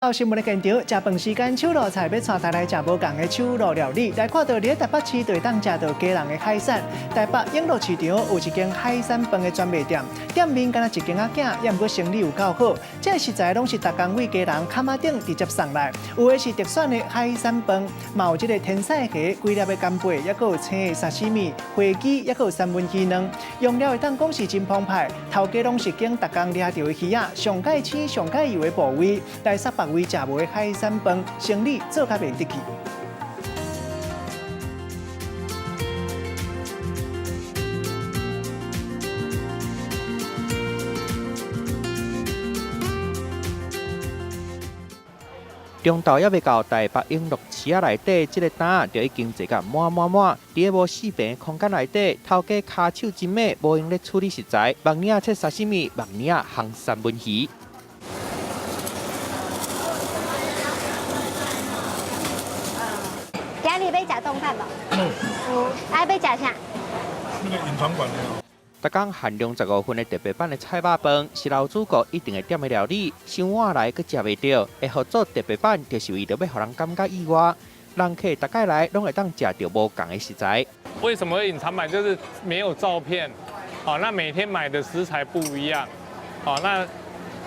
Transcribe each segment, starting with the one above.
到新聞的現場，食飯時間，手路菜欲帶大家來食無仝的手路料理。來看到佇台北市就會當食著基隆的海產。台北永樂市場有一間海產飯的專賣店，店面敢若一間仔囝，也毋過生意有夠好。這食材攏是逐工對基隆崁仔頂直接送來，有的是特選的海產飯，嘛有這個天使蝦規粒的干貝，抑閣有青的沙西米、花枝，抑閣有三文魚卵。用料會當講是真澎湃，頭家攏是揀逐工掠著的魚仔，上蓋鮮、上蓋油的部位來殺別位食無的海產飯，生理做較袂得去。中晝猶未到台北永樂市仔內底，這个擔就已經坐甲滿滿滿。佇个無四平空間內底，頭家跤手真猛，無閒咧處理食材，目爾仔切沙西米，目爾仔烘三文魚。今日欲食丼飯無？嗯。有，啊，欲食啥？那個隱藏版的。逐工限量15份的特別版的菜肉飯，是老主顧一定會點的料理。傷晚來閣食袂著，會合做特別版，就是為著欲予人感覺意外。人客逐擺來攏會當食著無仝的食材。為什麼會隱藏版？就是沒有照片，哦，那每天買的食材不一樣，哦，那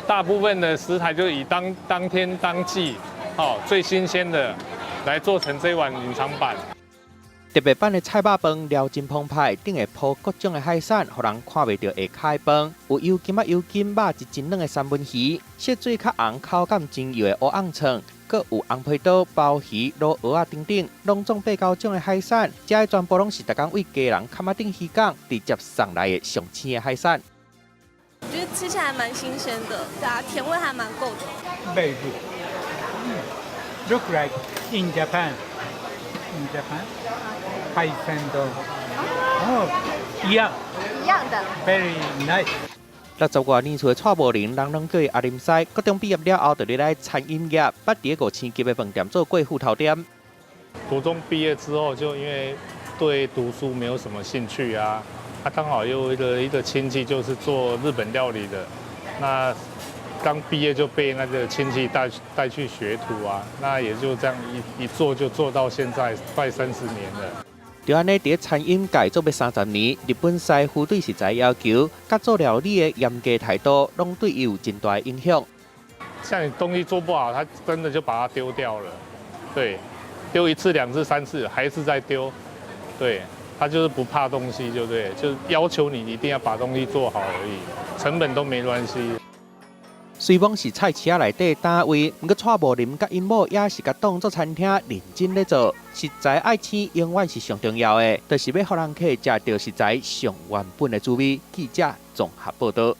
大部分的食材就以當當天當季，哦，最新鮮的來做成這碗隱藏版。特別版的菜肉飯料真澎湃，頂會鋪各種的海產，予人看袂著下跤的飯。有油金仔油金肉質真軟的三文魚，色水較紅、口感真幼的烏甕腸，閣有紅皮刀、鮑魚、滷蚵仔等等，攏總八九種的海產，這个全部攏是逐工對基隆崁仔頂漁港直接送來的上鮮的海產。我覺得吃起來蠻新鮮的，對啊，甜味還蠻夠的。 Very good. Look like in Japan. In Japan. 海鮮丼。哦，一樣。一樣的。 Very nice。60外年歲的蔡無林，人攏叫伊阿林師。高中畢業了後，就入來餐飲業，捌佇个五星級的飯店做過副頭店。國中畢業之後，就因為對讀書沒有什麼興趣啊，他剛好又一個親戚就是做日本料理的，那剛畢業就被那個親戚帶去學徒啊，那也就這樣一做就做到現在快30年了。就按呢，佇餐飲界做欲30年，日本師傅對食材要求，佮做料理的嚴格態度，攏對伊有真大的影響。像你東西做不好，他真的就把它丟掉了。對，丟一次、兩次、三次，還是在丟。對，他就是不怕東西，就對，就要求你一定要把東西做好而已，成本都沒關係。雖罔是菜市仔內底單位，毋過蔡無林佮𪜶某也是共當做餐廳認真咧做。食材愛鮮，永遠是上重要的，就是欲予人客食著食材上原本的滋味。記者綜合報導。